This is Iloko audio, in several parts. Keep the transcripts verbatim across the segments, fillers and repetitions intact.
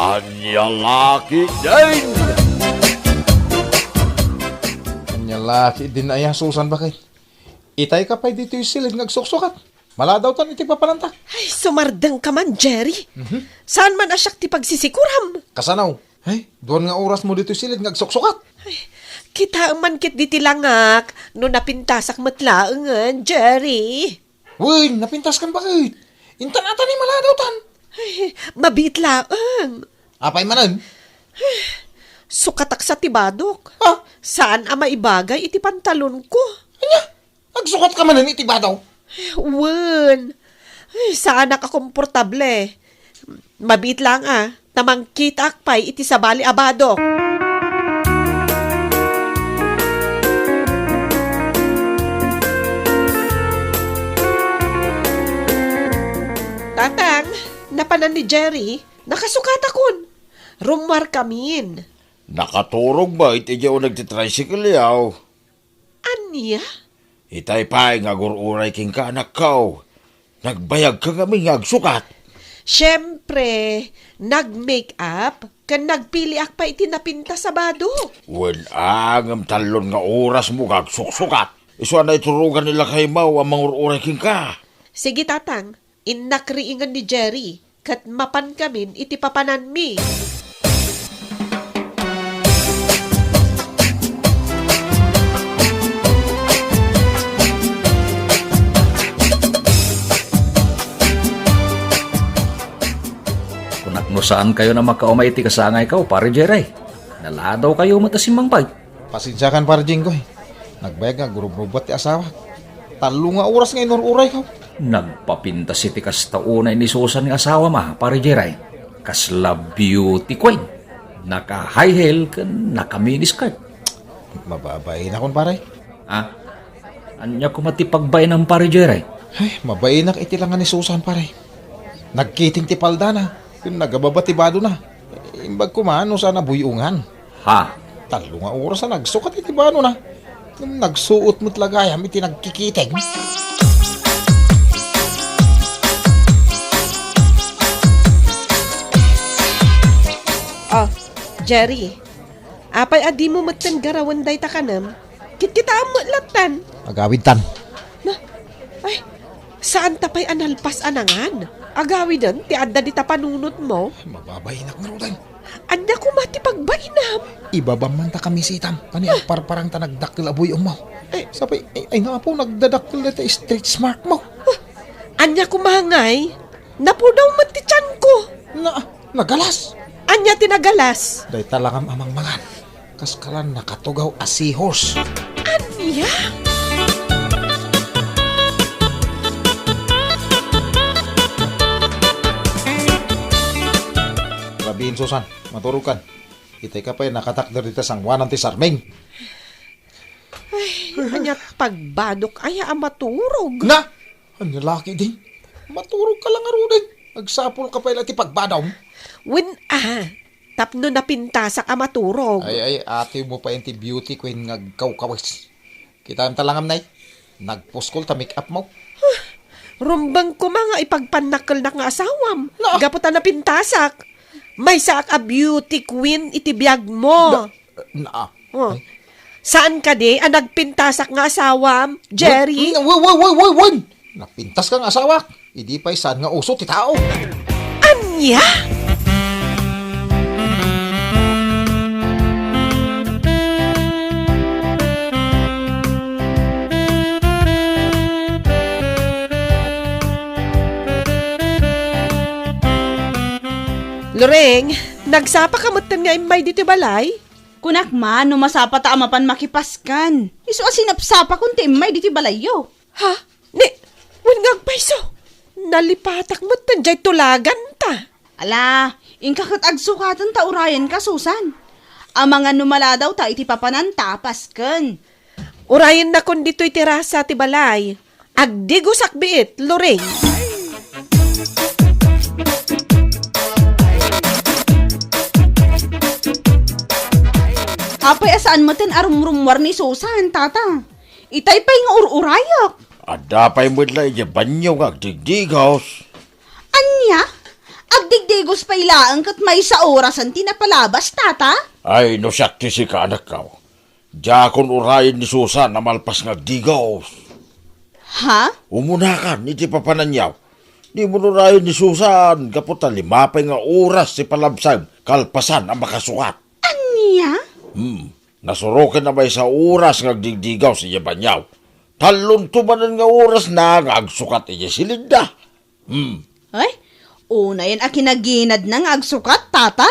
Ania la ketdin? Ania la ketdin aya, Susan, baket? Itayka pay ditoy silid nga agsuksukat. Maladawtan iti papananta. Ay, sumardengka man, Jerry. Mhm. Saan man a siak ti pagsisikuram? Kasano? Ay, duan nga orasmo ditoy silid nga agsuksukat. Ay, kitaem man ketdi ti langak no napintasak met laengen, Jerry. Wen, napintaskan, baket? Intan ata ni maladawtan. Ay, mabiit laeng. Apay manen? Sukatak sa ti badok. Ha? Saan a maibagay iti pantalonko. Ania? Agsukatka manen iti badaw? Wen. Ay, saanak a komportable. Mabiit laeng a, ta mangkitaak pay iti sabali a badok. Tatang, napanan ni Jerry, nakasukatakon. Rummuarkamin. Nakaturog met idiay uneg ti tricycle-yo. Ania? Itay pay nga agur-uray kenka, anakko. Nagbayagka ngamin nga agsukat. Siempre, nag-make-up ken nagpiliak pay iti napintas a badok. Wen a, ngem tallon nga orasmo nga agsuksukat. Isu a naiturogan ni lakaymo a mangur-uray kenka. Sige, Tatang. Innak riingen ni Jerry, ket mapankamin iti papananmi. Kunak no saankayon a makaumay iti kasangayko, Pare Jerry. Naladawkayo met a simmangpet. Pasensiakan, Pare Jinggoy. Nagbayag nga agrubrubbuat ti asawak. Tallo nga oras nga inur-urayko. Nagpapintas iti kasta unay ni Susan nga asawam, Pare Jerry. Kasla beauty queen. Naka-high heel ken naka-mini skirt. Mababainak, Pare. Ah, ania koma ti pagbainam, Pare Jerry? Ay, mabainak iti langa ni Susan, Pare. Nagkiting ti paldana, ken nagababa ti badona. Imbag koma no saan a buy-ongan. Ha? Tallo nga oras a nagsukat iti banona. Ngem nagsuot met la gayam iti nagkikiting. Oh, Jerry, apay a dimo metten garawen dayta kanem? Kitkitaem met lattan. Agawidtan. Na, ay, saan ta pay a nalpas a nangan? Agawiden ti adda dita panunotmo. Mababainak ngaruden. Ania koma ti pagbainam? Ibabam man ta kamisitam. Pani agparparang ta nagdakkel a buy-ongmo. Eh, sapay, ay, ay, napo, nagdadakkel dayta stretch markmo. Huh, ania koma ngay? Napudaw met ti tianko. Na, nagalas. Ania ti nagalas? Dayta langam a mangmangan. Kaskalan nakatugaw a seahorse. Ania? Rabiin, Susan, maturogkan. Itay ka pay nakatakder dita sangoanan ti sarming. Ay, ania pagbadok aya a maturog? Na! Ania la ketdin? Maturog ka la ngaruden. Agsapul ka pay la ti pagbadom. Wen a, tapno napintasak a maturog. Ay, ay, atiwmo pay ti beauty queen nga agkawkawes. Kitaem ta langam, nay. Nagpuskol ta make-upmo. Rumbeng koma nga ipagpannakkelnak nga asawam. Na. Gapu ta napintasak. Maysaak a beauty queen iti biagmo. Na, na, Oh. Ay. Saan kadi a nagpintasak nga asawam, Jerry? Wen, wen, wen, wen, wen! Napintaska nga asawak. Idi pay saan nga uso ti tao. Ania? Loreng, nagsapa ka metten nga immay ditoy balay? Kunak man, no masapa ta a mapan makipasken. Isu a sinapsapakon ti immay ditoy balayyo. Ha? Ni, wen nga agpayso. Nalipatak met ta jay tulaganta. Ala, inka ket agsukaten ta urayenka, Susan. Amangan no maladaw ta iti papananta a pasken. Urayennakon ditoy terasa ti balay. Agdigosak biit, Lorraine. Apay a saan metten a rumrummuar ni Susan, tata? Itay pay nga ur-urayak. Adda pay met la idiay banio nga agdigdigos. Ania? Agdigdi Guspay laeng ket maysa orasen ti napalabas, Tata? Ay, no siak ti sika, anakko, diakon urayen ni Susan a malpas nga agdigos. Ha? Umunakan iti papananyaw. Dimo urayen ni Susan gapu ta lima pay nga oras ti palabsem kalpasan a makasukat. Ania? Hmm. Nasuroken a maysa oras nga agdigdigaw idiay banio. Tallonto manen nga orasna nga agsukat idiay silidda. Hmm. Ay, unayen a kinaginadna nga agsukat, Tata?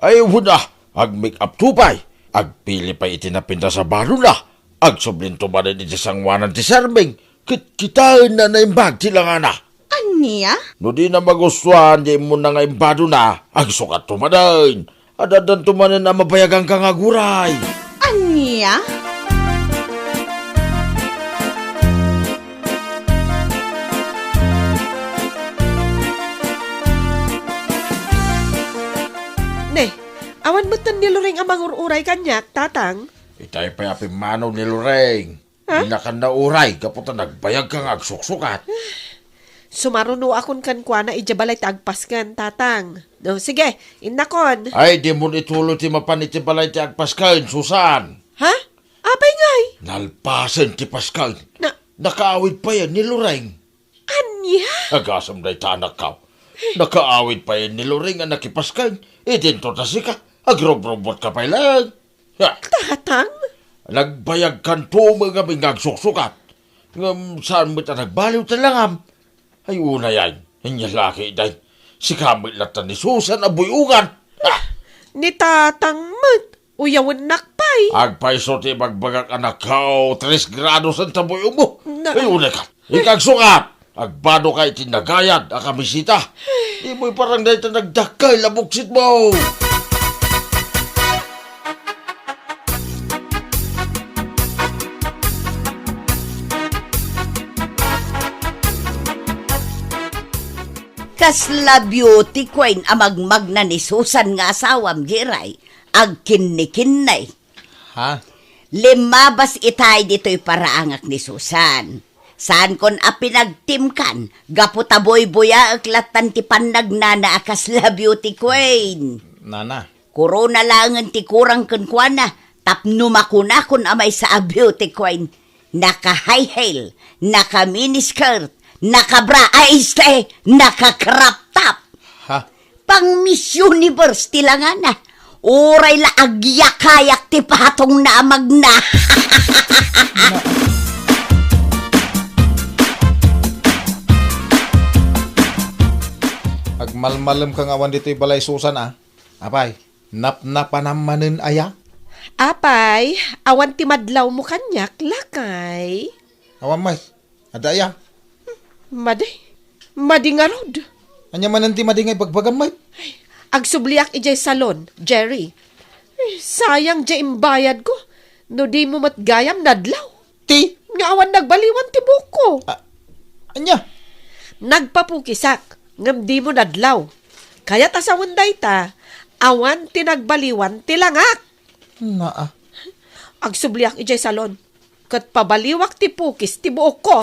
Ay, wen a, ag-make-up to pay. Agpili pay iti napintas a badona. Agsublinto manen iti sangoanan ti serming. Ket kitaenna naimbag ti langana. Ania? No dina magustuan ti immuna nga imbadona, agsukatto manen. Addanto manen a mabayaganka nga aguray. Ania? Ne, awan metten ni Loreng a mangur-uray kaniak, Tatang? Itay pay a pimmanaw ni Loreng. Ha? Dinakan nauray gapu ta nagbayagka nga agsuksukat. Sumarunoakon kenkuana idiay balay ti agpasken, Tatang. No, sige, innakon. Ay, dimon ituloy ti mapan iti balay ti agpasken, Susan. Ha? Apay ngay? Nalpasen ti pasken. Na- Nakaawid payen ni Loreng. Ania? Agasem dayta, anakko. Nakaawid payen ni Loreng a nakipasken. Idinto ta sika, agrubrubotka pay laeng. Ha? Tatang? Nagbayagkanto met ngamin nga agsuksukat. Ngem saan met a nagbaliw ti langam. Ay, unayen, ania la ketdin. Sika met latta ni Susan a buy-ongan. Ha? Ni Tatang met. Uyawennak pay. Agpayso ti ibagbagak, anakko, tres grados ta buy-ongmo. Na- Ay, unayen ka. Ikagsukat. Agbadoka iti nagayad a kamiseta. Dimo iparang dayta nagdakkel a buksitmo. Kasla beauty queen a magmagna ni Susan nga asawam, Jeray. Agkinnikinnay. Ha? Limmabas itay ditoy paraangak ni Susan. Saankon a pinagtimkan, gapu ta buybuyaek lattan ti pannagnana a kasla beauty queen. Nana. Korona laengen ti kurang kenkuana, tapno makunakon a maysa a beauty queen. Naka-high heel, naka-miniskirt, naka-bra, ay, este, naka-crop top. Ha? Pang Miss Universe ti langana. Uray la agyakayak ti patongna a magna. Agmalmalemka nga awan ditoy balay, Susan, a. Apay, napnapanam manen aya? Apay, awan ti madlawmo kaniak, lakay. Awan met. Adda aya? Madi. Madi ngarud. Ania manen ti madi nga ibagbagam met? Agsubliak idiay salon, Jerry. Ay, sayang diay imbayadko. No dimo met gayam nadlaw. Ti? Nga awan nagbaliwan ti buokko. A-, ania? Nagpapukisak, ngem dimo nadlaw. Kayat a sawen dayta, awan ti nagbaliwan ti langak. Naa. Agsubliak idiay salon, ket pabaliwak ti pukis ti buokko.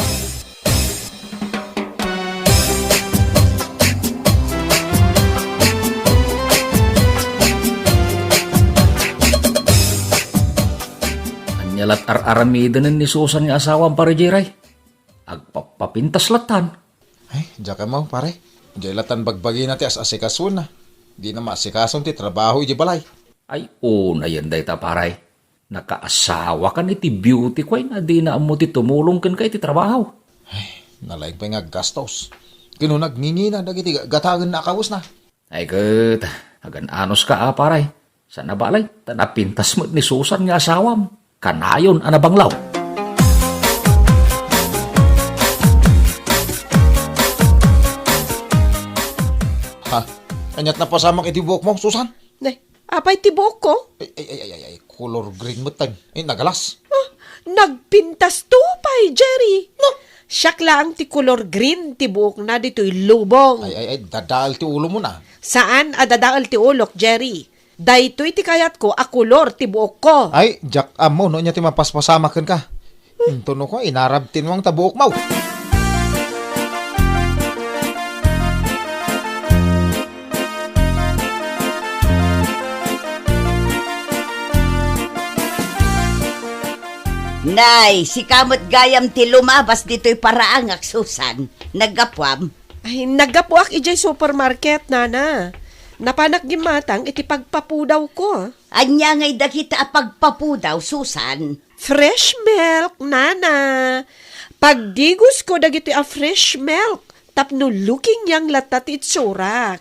Ania lat ar-aramidenen ni Susan nga asawam, Pare Jeray? Agpapapintas lattan. Ay, diak ammo, pare. Diay lattan bagbagina ti as-asikasona. Dina maasikason ti trabaho idiay balay. Ay, unayen dayta, pare. Nakaasawakan iti beauty queen a dina ammo ti tumulong kenka iti trabaho. Ay, nalaing pay nga aggastos. Ken no nagngingina dagiti ga-, gatagenna a kawesna. Ay ket, agan-anoska a, pare. Saan a balay, ta napintas met ni Susan nga asawam. Kanayon a nabanglaw. Ha? Aniat napasamak iti buokmo, Susan? Nay, apay ti buokko? Ay, ay, ay, ay, ay, ay, color green met, tay. Eh, nagalas. Ah, nagpintas to pay, Jerry. No? Siak laeng ti color green ti buokna ditoy lubong. Ay, ay, ay, dadael ti ulomo na. Saan a dadael ti ulok, Jerry? Daytoy ti kayatko a kolor ti buokko. Ay, diak ammo no ania ti mapaspasamak kenka. Intono ko, inarab ti nuang ta buokmo. Nay, sika met gayam ti lumabas ditoy paraangak, Susan. Naggapuam? Ay, naggapuak idiay supermarket, nana. Napanak gimmatang iti pagpapudawko. Ania ngay dagita a pagpapudaw, Susan? Fresh milk, nana. Pagdigosko dagitoy a fresh milk tapno looking young latta ti itsurak.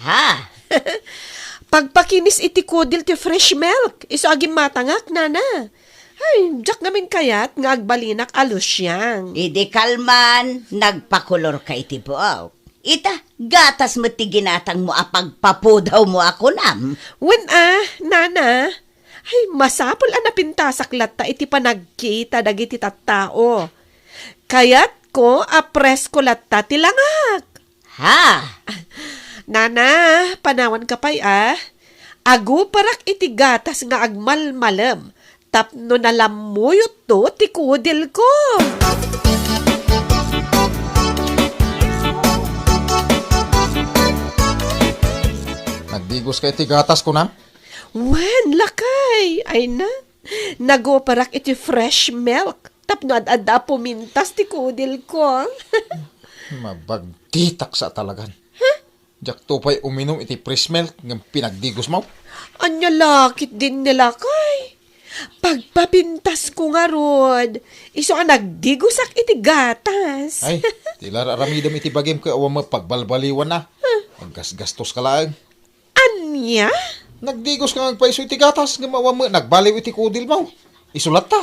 Ha? Pagpakinis iti kudil ti fresh milk, isu a gimmatangak, nana. Ay, diak ngamin kayat nga agbalinak a lusiang. Idi kalman, nagpakolorka iti buok. Ita, gatas met ti ginatangmo a pagpapudawmo a kunam. Wen a, nana. Ay, masapul a napintasak latta iti panagkita dagiti tattao. Kayatko a presko latta ti langak. Ha? Nana, panawanka pay a. Aguparak iti gatas nga agmalmalem tapno nalammoyotto ti kudilko. Nagdigoska iti gatas, kunam? Wen, lakay. Ay na, naguparak iti fresh milk tapno ad-adda a pumintas ti kudilko. Mabagtitak sa talagan. Diakto pay uminum iti fresh milk ngem pinagdigosmo. Ania la ketdin, lakay? Pagpapintasko ngarud, isu a nagdigosak iti gatas. Ay, ti la ar-aramidem iti bagim ket awan met pagbalbaliwanna. Aggasgastoska laeng. Ania? Nagdigoska nga agpaiso iti gatas ngem awan met nagbaliw iti kudilmo. Isu latta.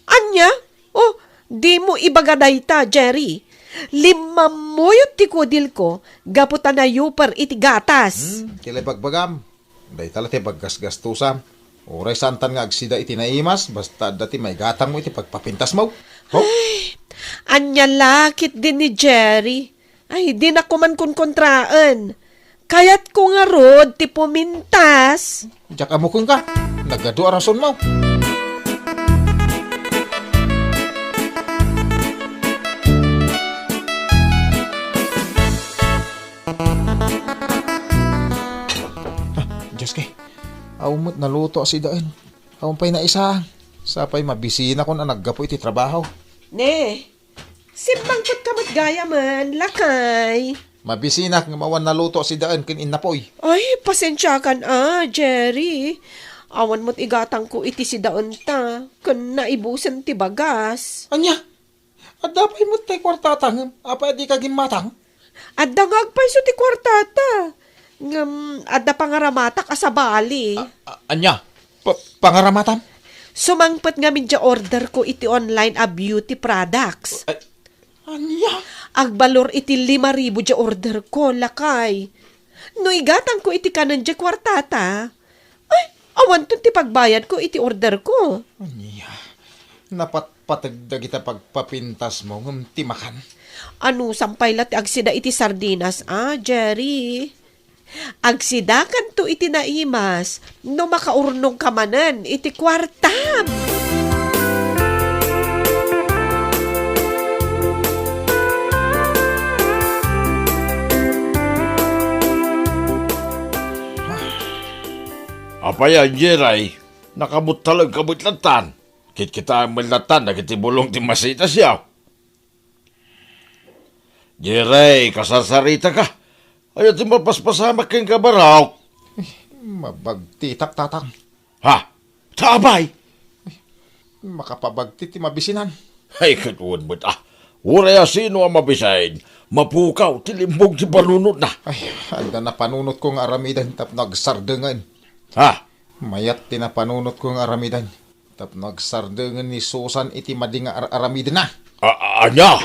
Ania? Oh, dimo ibaga dayta, Jerry. Limmammuyot ti kudilko gapu ta nayuper iti gatas. Hmm, ti la ibagbagam. Dayta la ti paggasgastusam. Uray saantan nga agsida iti naimas, basta adda ti maigatangmo iti pagpapintasmo. Ho? Ay, ania la ketdin ni Jerry? Ay, dinak koman konkontraen. Kayatko ngarud ti pumintas. Diak ammo kenka. Nagadu a rasonmo. Ah, Diyos kay, awan met naluto a sidaen. Awan pay naisaang. Sapay mabisinakon a naggapu iti trabaho. Ne, simmangpetka met gayamen, lakay. Mabisinak ngem awan naluto a sidaen ken innapoy. Ay, pasensiakan a, Jerry. Awan met igatangko iti sidaenta, ken naibusen ti bagas. Ania? Adda pay met ti kuartata ngem apay a dika gimmatang? Adda nga agpayso ti kuartata. Ngem adda pangaramatak a sabali. A-, a-, ania? Pa-, pangaramatam? Sumangpet ngamin diay orderko iti online a beauty products. Ay, ania? Agbalor iti lima ribu diay orderko, lakay. No igatangko iti kanen diay kuartata, ay, awanton ti pagbayadko iti orderko. Ania? Napatpateg dagita pagpapintasmo ngem ti makan? Anusam pay la ti agsida iti sardinas, a, Jerry? Agsidakanto iti naimas no makaurnongka manen iti kuartam. Apay a, Jeray, nakabuttalegka met lattan. Kitkitaem met lattan dagiti bulong ti masitasiaw. Jeray, kasarsaritaka. Aya ti mapaspasamak kenka, barok? Mabagtitak, tatang. Ha? Ta apay? Makapabagti ti mabisinan. Ay, ket wen met, a. Uray a sino a mabisin, mapukaw ti limbong ti panunotna. Ay, adda napanunotko nga aramiden tapno agsardengen. Ha? Mayat ti napanunotko nga aramiden tapno agsardengen ni Susan iti madi nga ar-aramidenna. A-, a-, ania?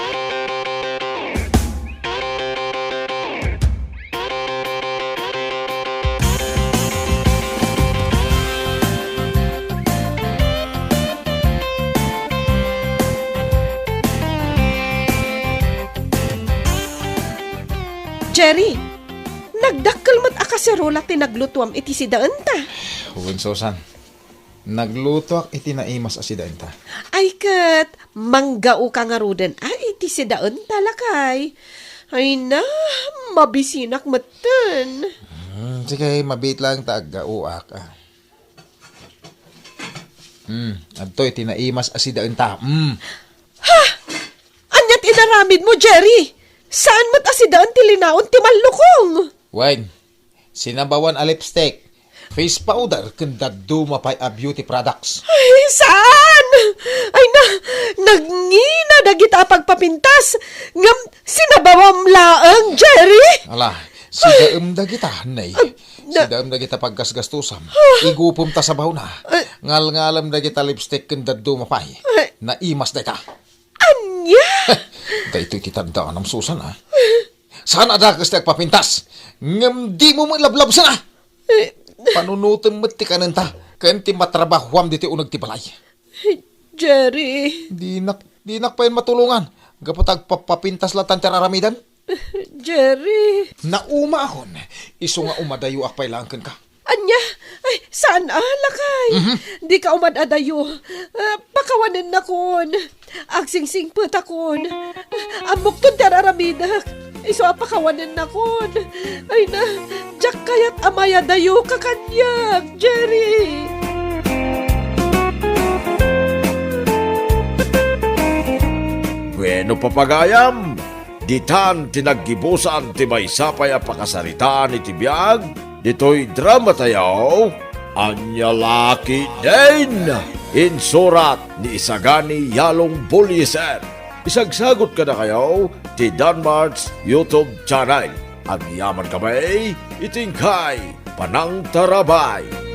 Jerry, nagdakkel met a kaserola ti naglutuam iti sidaenta. Wen, Susan. Naglutoak iti naimas a sidaenta. Ay ket, manggaoka ngaruden a iti sidaenta, lakay. Ay na, mabisinak metten. Hmm, sige, mabiit laeng ta aggaoak, a. Hmm, adtoy ti naimas a sidaenta. Hmm. Ania ti inaramidmo, Jerry? Saan met a sidaen ti linaon ti mallukong? Wen, sinabawan a lipstick, face powder, ken dadduma pay a beauty products. Ay, saan? Ay na, nagngina dagita a pagpapintas. Ngem sinabawam laeng, Jerry? Ala, sidaem dagita, nay. Ah, na- Sidaem dagita paggasgastusam. Igupem ta sabawna. Ah. Ngalngalem dagita lipstick ken dadduma pay. Ay. Naimas dayta. Ania? Daytoy ti taddaanam, Susan, a. Saan a dakes ti agpapintas, ngem dimo met lablabsana. Eh. Panunotem met ti kanenta, ken ti matrabahoam ditoy uneg ti balay. Jerry. Dinak, dinak payen matulongan, gapu ta agpapapintas latta ti ar-aramidem. Jerry. Naumaakon, isu nga umadayoak pay laeng kenka. Ania? Ay, saan a, lakay? Mhm. Dika umad-adayo. Ah, pakawanennakon. Agsingsingpetakon. Ammokton ti ar-aramidek. Isu a pakawanennakon. Ay na, diak kayat a mayadayoka kaniak, Jerry. Bueno, papagayam, ditan ti naggibusan ti maysa pay a pakasaritaan iti biag ditoy drama tayo, Ania La Ketdin, insurat ni Isagani Yalong Bullieser. Isagsagut kadakayo ti Danmart's YouTube channel. Agyaman kami iti inkay panangtarabay.